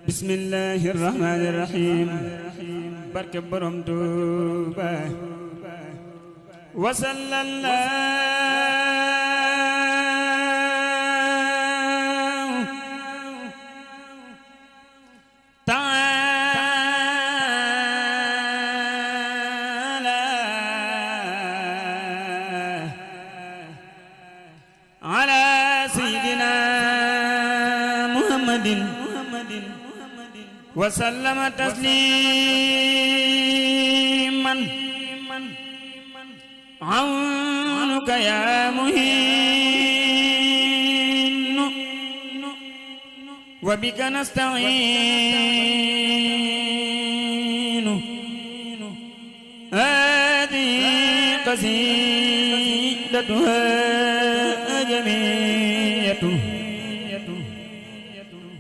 bismillahi rahmani rahim barke borom Tuuba wa sallallahu ta'ala ala sayyidina muhammadin wa sallama tasliman awnuka ya muhin wa bika nasta'in hadi qasidatuha jamiyatu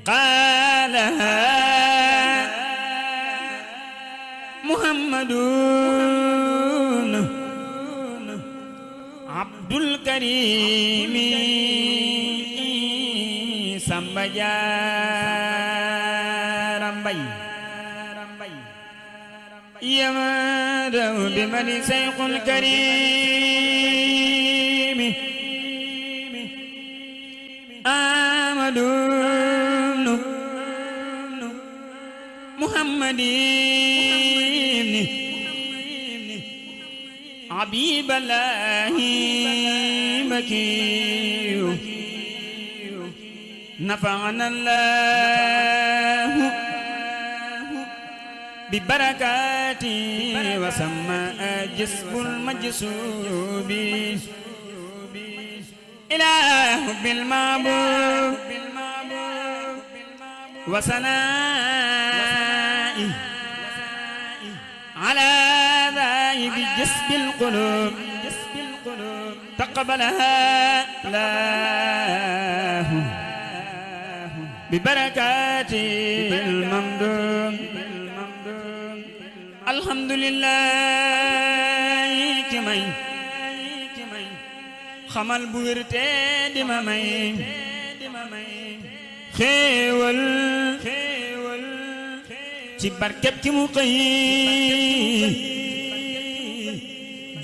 qalaha muhammadun abdul karim Samba Jaara Mbay yamadaw bimani sayxul karim amadun muhammadin habiballahi makiyu nafa'ana Allahu bi barakati wa sama jisbul majsubi ilahu bil ma'bud wa sana'i ala dha'i bi jisbil qulub taqabbalaha lahu bi barakatil mamdum alhamdulillah ki may xamal bu wér te di ma may xéewal ci barkeb ki mu xëy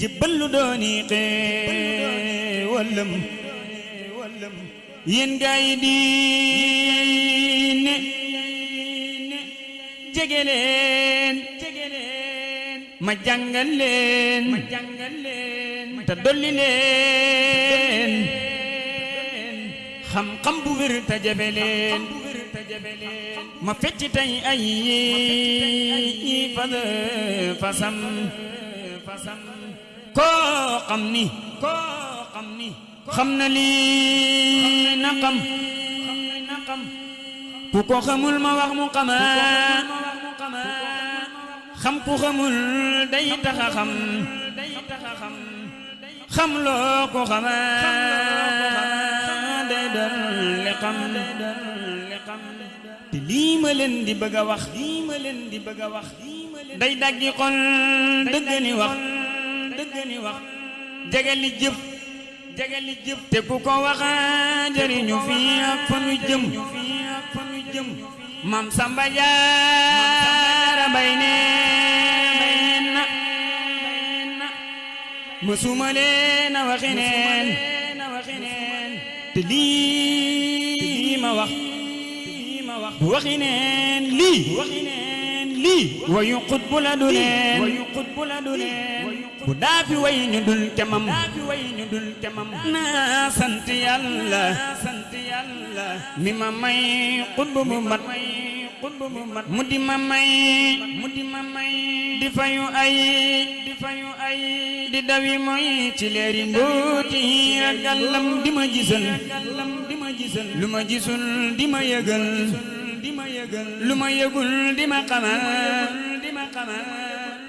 jibbal lu dooni xéewalam yéen gaa yi diine jege leen ma jàngal leen te dolli leen xam-xam bu wér te jafe leen ma fecc tey ay fasam koo xam ni xam na lii na xam ku ko xamul ma wax mu xamaat xam ku xamul day taxa xam loo ko xamaat day dolli xam te lii ma leen di bëgg a wax day daggi xol dëgg ni wax jegali jëf te ku ko waxa jëriñu fii ak fa nu jëm Maam Samba Jaara Mbay neen na mësuma leen a waxi neen te lii ma wax bu waxi neen lii wayu xutbu la du neen bu daafi way ñu dul kemam naa sant yàlla mi ma may xutbu bu mat mu di ma may di fayu ay di dawi moy ci leeri mbooti ak gàllam di ma gisal lu ma gisul di ma yëgal lu ma yëgul di ma xamal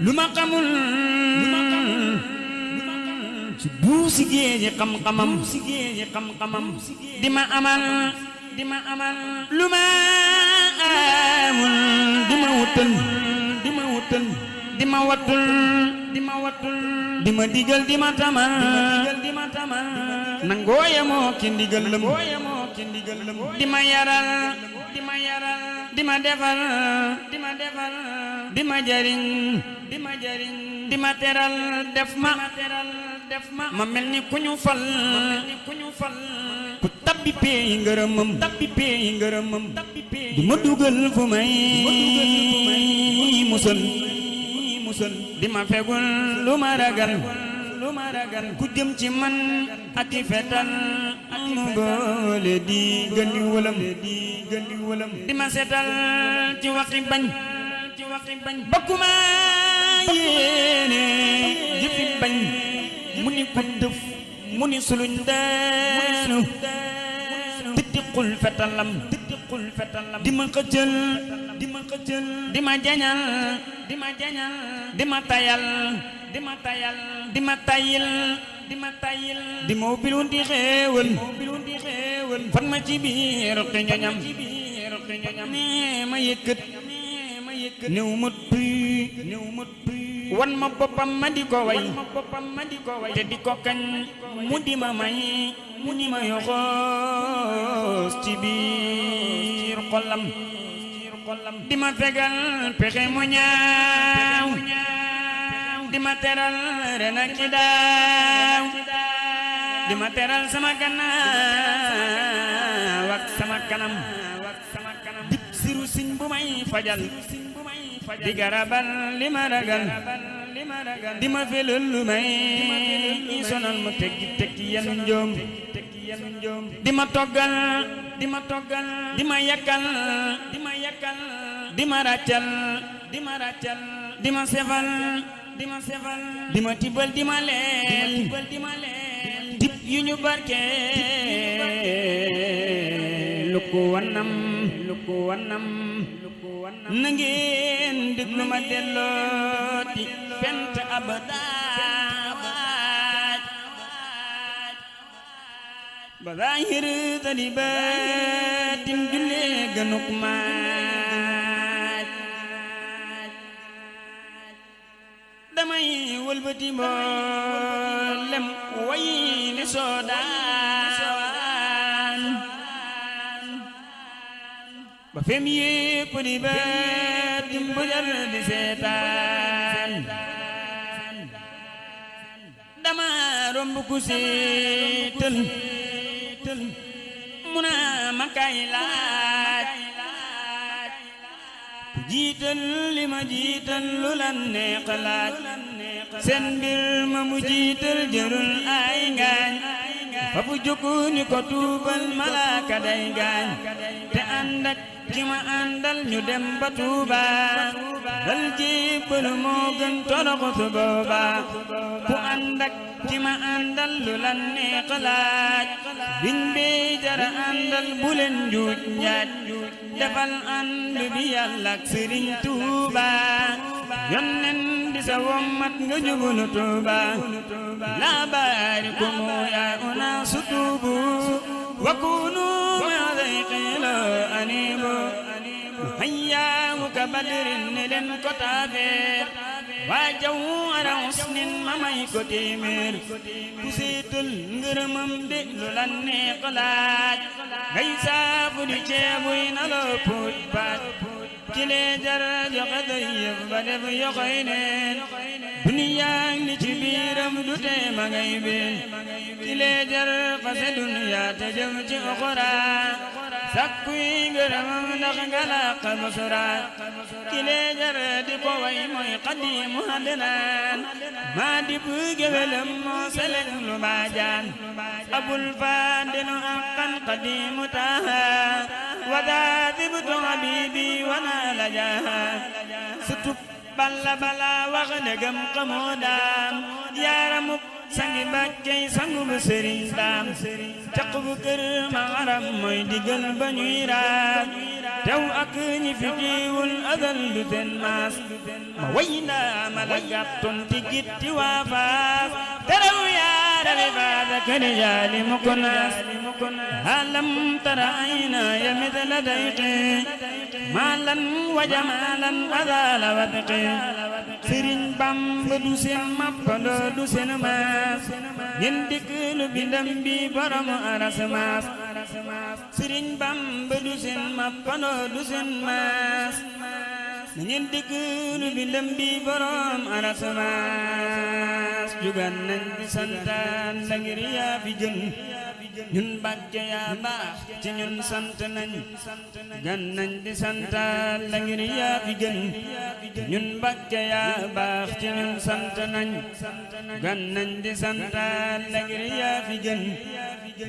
lu ma xamul ci buusi géeji xam-xamam di ma amal lu ma amul di ma wutal di ma wattul di ma digal di ma tamal nangoo yemoo ki ndigalam di ma yaral di ma defal di ma jariñ di ma teral def ma ma mel ni ku ñu fal ku tabbi pee ngërëmam di ma dugal fu may musal di ma fegul lu ma ragal ku jëm ci man ak i fetal mu boole di gëndi wëlam di ma setal ci waxi bañ bakkuma yéene jëfi bañ mu ni ko dëf mu ni suluñ daanu tëddiqul fetalam di ma xëccal di ma jañal di ma tayal di ma ubbil wunti xéewal fan ma ci biir roqi ñoñam nee ma yëkkat néew ma tuy wan ma boppam ma di ko way te di ko kañ mu di ma may mu ni ma yoxoos ci biir xolam di ma fegal pexe mu ñaaw di ma teral ren ak ki daaw di ma teral sama gannaaw ak sama kanam dib siru siñ bu may fajal di garabal li ma ragal di ma felul lu may sonal mu tekki yanu njoom di ma toggal di ma yakkal di ma ràccal di ma sefal di ma tibbal di ma leel dib yu ñu barke lu ko wanam na ngeen déglu ma dellooti fent abada ba zahir tali baatin jullee gënuk maaj damay wëlbati mboolem way ne soodaan ba fem yépp di baatim bu jar di seetaan dama romb ku seetal muna ma kay laaj ku jiital li ma jiital lu lan neex laaj seen mbir ma mu jiital jërul ay ngaañ fa bu jukku ni ko tuubal malaaka day gaañ te ànd ak ki ma àndal ñu dem ba Tuuba dal jébbalu moo gën toroxu booba ku ànd ak ki ma àndal lu lan neex laaj biñ bee jara àndal bu leen njuuj njaaj defal ànd bi Yàlla ak Sëriñ Tuuba yonnen di sa wommat nga jublu Tuuba la baarikum yaa unaasu tuubu wa kunu ma dayqila anibu hayyaamu ka badrin ne leen ko taafeer waa jaw ara usnin ma may ko téeméer ku seetal ngërëmam de lu la neex laaj ngay saafu di ceebuy na loo puuj paaj kilee jar joxe doy yëf ba def yoxoy neen duniyaa li ci biiram du tee ma ngay been kilee jar fase duniyaa te jëm ci oxora sakkuy ngërëmam ndax nga làq busura kilee jar di ko way mooy xadiimu adnaan maa di bu géwélam moo selek lu baajaan abul faadinu aqan xadiimu taaha wadaadibtu habiibi wana la jaaha sutub balla bala wax dëggam xamoo daam yaaramuk sangi bàkkey sangu bu sëriñ daam caq bu kër ma aram mooy digal ba ñuy raam tew ak ñi fi jiwul adal du ten maas ma way ndaama la gàttoon ti gitti waa faas teraw yaarale baada kër jaali mu ko naas alam tara ayna ya mitla dayqi maalan wa jamaalan adala wadqi Sëriñ Bamba du seen mappandoo du seen maas ngeen dikk lu bindam bi borom aras maas Sëriñ Bamba du seen mappandoo du seen maas ngeen dikk lu bindam bi borom aras maas jugan nañ di santaan la ngir yaa fi gën ñun Mbàkke yaa baax ci ñun sant nañ gan nañ di santaan la ngir yaa fi gën ñun Mbàkke yaa baax ci ñun sant nañ gan nañ di santaan la ngir yaa fi gën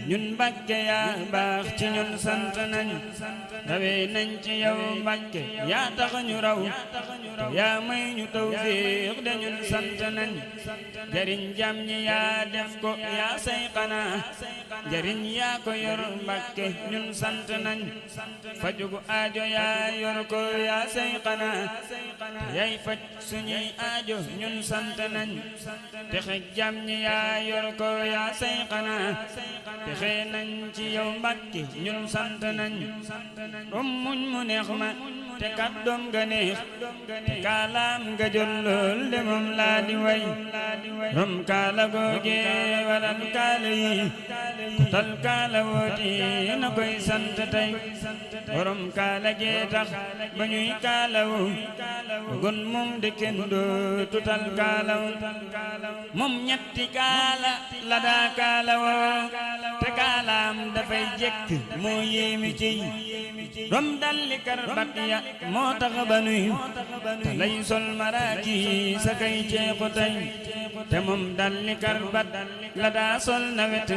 ñun Mbàkke yaa baax ci ñun sant nañ rawee nañ ci yow Mbàkke yaa tax ñu raw yaa may ñu tawfiix de ñun sant nañ jariñ jam ñi yaa def ko yaa say xanaa jariñ yaa ko yor Mbàkke ñun sant nañ fajugu aajo yaa yor ko yaa say xanaa yay faj suñuy aajo ñun sant nañ texe jam ñi yaa yor ko yaa say xanaa texe nañ ci yow Mbàkke ñun sant nañ muñ mu neex ma te kàddoom ga neex te kaalaam nga jot lool de moom laa di way rom kaala googe waral kaala yi ku tal kaala wooti na koy sant tey borom kaala gee tax ba ñuy kaala wu gon moom de kenn dootu tal kaala wu moom ñetti kaala la daa kaala woo te kaalaam dafay jekk moo yéemi ciy rom dalli karbat ya moo tax ba nuy te lay sol maraaki sa kay ceexu tey te moom dalli karbat la daa sol nawet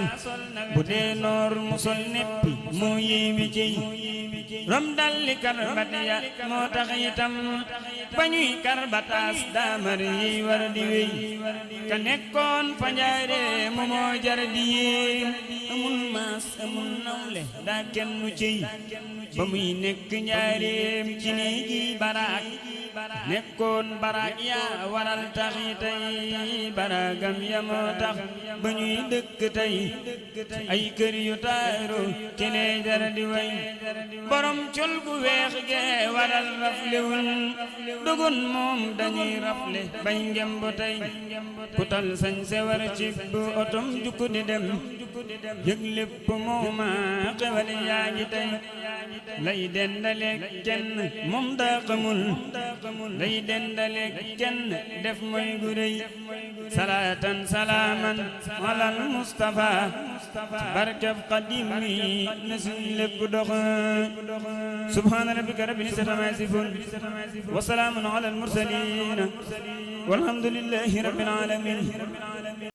bu dee noor mu sol neppi moo yéemi ciy rom dalli karbat ya moo tax itam ba ñuy karbataas daamar yi war di wéy ka nekkoon fa njaare mu moo jar di yéem amul maas amul nawle daa kenn nu ciy ba muy nekk njaareem ci néegi baraak nekkoon baraak yaa waral taxi tey baraagam ya moo tax ba ñuy dëkk tey ay kër yu taaru ci nee jar di way borom col gu weex gee waral raflewul dugun moom dañuy rafle bañ ngemb tey ku tal sañ se war ci bu otom jukku di dem yëg lépp mooma xewal yaa ngi tey lay dendaleeg kenn moom daa xamul lay dendaleeg kenn def mooy gu rëy salaatan salaaman alal Mustafa barkeb Xadim mi na suñ lépp dox subhaana rabbika rabbil izzati ammaa yasifuun wa salaamun alal mursaliin walhamdulillahi rabbil aalamiin